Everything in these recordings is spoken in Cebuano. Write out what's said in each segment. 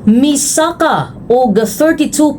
Misaka og 32%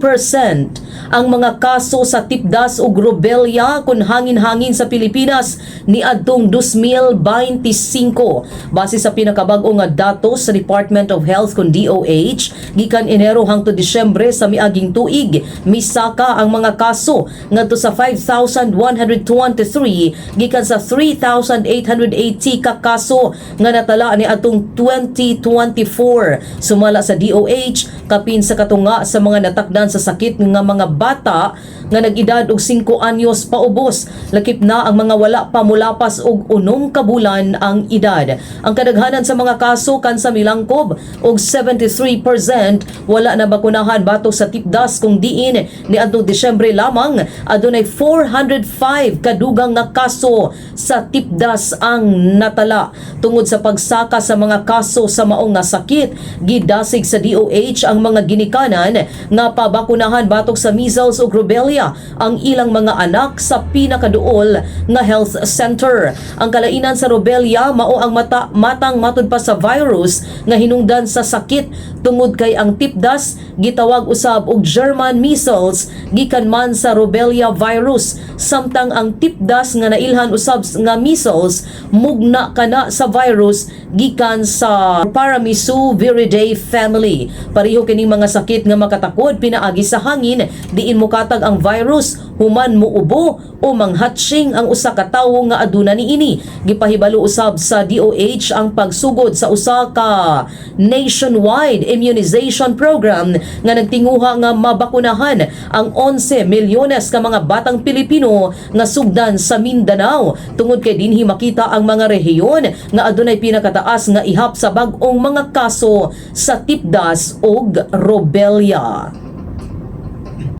ang mga kaso sa tipdas ug rubella kun hangin-hangin sa Pilipinas niadtong 2025, base sa pinakabag-o nga datos sa Department of Health kun DOH. Gikan Enero hangtod Disyembre sa miaging tuig, misaka ang mga kaso ngadto sa 5,123 gikan sa 3,880 ka kaso nga natala ni atong 2024. Sumala sa DOH, kapin sa katunga sa mga natakdan sa sakit nga mga bata nga nag-edad og 5 anyos paubos, lakip na ang mga wala pa mulapas og 6 ka bulan ang edad. Ang kadaghanan sa mga kaso kan sa milangkob og 73% wala na bakunahan batok sa tipdas, kung diin niadtong Disyembre lamang adunay 405 kadugang nga kaso sa tipdas ang natala. Tungod sa pagsaka sa mga kaso sa maong nga sakit, gidasig sa DOH ang mga ginikanan nga pabakunahan batok sa measles ug rubella ang ilang mga anak sa pinakaduol nga health center. Ang kalainan sa rubella mao ang mata, matang matud pa sa virus nga hinungdan sa sakit, tungod kay ang tipdas gitawag usab og German measles gikan man sa rubella virus, samtang ang tipdas nga nailhan usab nga measles mugna kana sa virus gikan sa Paramyxoviridae family. Pareho kining mga sakit nga makatakod pinaagi sa hangin, diin mokatag ang virus human muubo o manghatsing ang usa ka tawo nga aduna niini. Gipahibalo usab sa DOH ang pagsugod sa usa ka nationwide immunization program nga nagtinguha nga mabakunahan ang 11 milyones ka mga batang Pilipino nga sugdan sa Mindanao, tungod kay dinhi makita ang mga rehiyon nga adunay pinakataas nga ihap sa bag-ong mga kaso sa tipdas ug rubella.